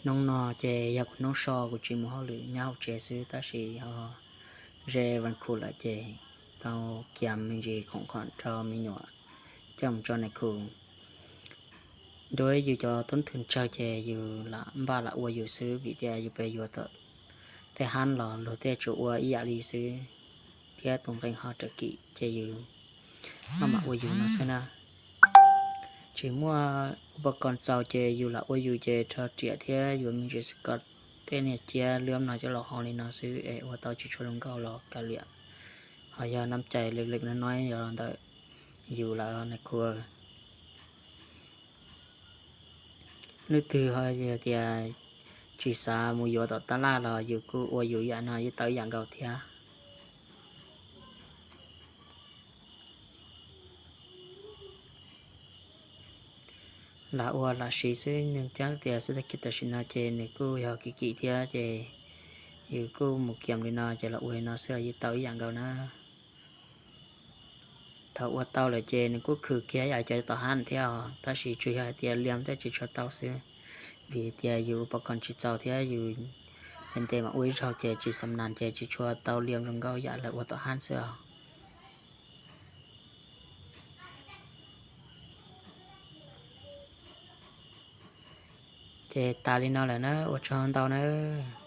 Hnub no ces yog kuv hnub so, kuv tsis mus hauj lwm, nyob hauv tsev xwb, tab sis ho ze vas khu lawm ces tau kiag me ntsis khoom qhom rau me nyuam coj mus tso nais khu. Dua yus cov tub thwm tsawg ces yus lam npaj lam ua yus xwb, vim tias yus pem yuav tom tej hab los luag tej tsuas ua ib yam li xwb, thiab tus nqee ho raws kim ces yus maj mam ua yus no xwb na. Tsis muaj ua poj kos txaus ces yus lam ua yus ces rho riam thiab yuav me ntsis xwb ko, tej niag ciab lwm no coj los hau li no xwb es ua tau tsis tshua zoo nkauj los kav liam. Ho yog nab cai lwm lwm no no yog ntawm yus lawm nais khu. Leej twg ho yog tias tsis xav mus yuav tom tab laj los yus kuj ua yus yam no yeej tau ib yam nkaus thiab. Lam ua lam siv xwb, nws cab tias xwb tag kis tam sim no ces nws kuj yog kim kim thiab ces yus kuj mus kiam li no ces los ua li no xwb los yeej tau ib yam nkaus na. Thaum ua tau lawm ces nws kuj khwm kiag ib yam cov tom hab thiab os, tab sis tsuas yog hais tias liam tej tsis tshua tau xwb, vim tias yus ua poj kos tsis txaus thiab yus ntev ntev mam ua ib zaug ces tsis xam nas ces tsis tshua tau liam zoo nkauj yam lawv ua tom hab xwb os. Ces tas li no lawm na, ua tsaug ntau nawb.